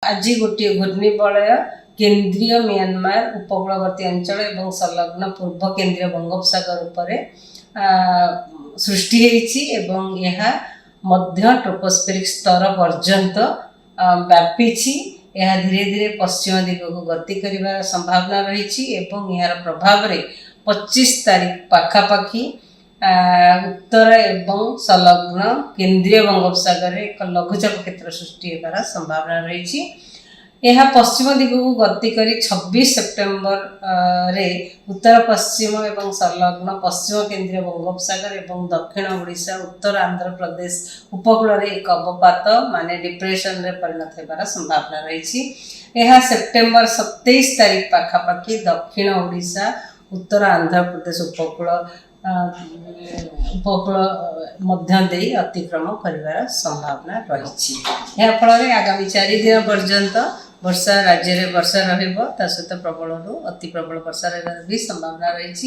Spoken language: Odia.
ଆଜି ଗୋଟିଏ ଘୂର୍ଣ୍ଣିବଳୟ କେନ୍ଦ୍ରୀୟ ମିଆଁମାର ଉପକୂଳବର୍ତ୍ତୀ ଅଞ୍ଚଳ ଏବଂ ସଂଲଗ୍ନ ପୂର୍ବ କେନ୍ଦ୍ରୀୟ ବଙ୍ଗୋପସାଗର ଉପରେ ସୃଷ୍ଟି ହେଇଛି ଏବଂ ଏହା ମଧ୍ୟ ଟ୍ରୋପୋସ୍ଫେରିକ୍ ସ୍ତର ପର୍ଯ୍ୟନ୍ତ ବ୍ୟାପିଛି। ଏହା ଧୀରେ ଧୀରେ ପଶ୍ଚିମ ଦିଗକୁ ଗତି କରିବାର ସମ୍ଭାବନା ରହିଛି ଏବଂ ଏହାର ପ୍ରଭାବରେ 25 ତାରିଖ ପାଖାପାଖି ଉତ୍ତର ଏବଂ ସଂଲଗ୍ନ କେନ୍ଦ୍ରୀୟ ବଙ୍ଗୋପସାଗରରେ ଏକ ଲଘୁଚାପ କ୍ଷେତ୍ର ସୃଷ୍ଟି ହେବାର ସମ୍ଭାବନା ରହିଛି। ଏହା ପଶ୍ଚିମ ଦିଗକୁ ଗତି କରି 26 ସେପ୍ଟେମ୍ବର ରେ ଉତ୍ତର ପଶ୍ଚିମ ଏବଂ ସଂଲଗ୍ନ ପଶ୍ଚିମ କେନ୍ଦ୍ରୀୟ ବଙ୍ଗୋପସାଗର ଏବଂ ଦକ୍ଷିଣ ଓଡ଼ିଶା, ଉତ୍ତର ଆନ୍ଧ୍ରପ୍ରଦେଶ ଉପକୂଳରେ ଏକ ଅବପାତ ମାନେ ଡିପ୍ରେସନରେ ପରିଣତ ହେବାର ସମ୍ଭାବନା ରହିଛି। ଏହା ସେପ୍ଟେମ୍ବର 27 ତାରିଖ ପାଖାପାଖି ଦକ୍ଷିଣ ଓଡ଼ିଶା, ଉତ୍ତର ଆନ୍ଧ୍ରପ୍ରଦେଶ ଉପକୂଳ ମଧ୍ୟ ଦେଇ ଅତିକ୍ରମ କରିବାର ସମ୍ଭାବନା ରହିଛି। ଏହା ଫଳରେ ଆଗାମୀ 4 ଦିନ ପର୍ଯ୍ୟନ୍ତ ବର୍ଷା, ରାଜ୍ୟରେ ବର୍ଷା ରହିବ। ତା ସହିତ ପ୍ରବଳରୁ ଅତି ପ୍ରବଳ ବର୍ଷା ରହିବାର ବି ସମ୍ଭାବନା ରହିଛି।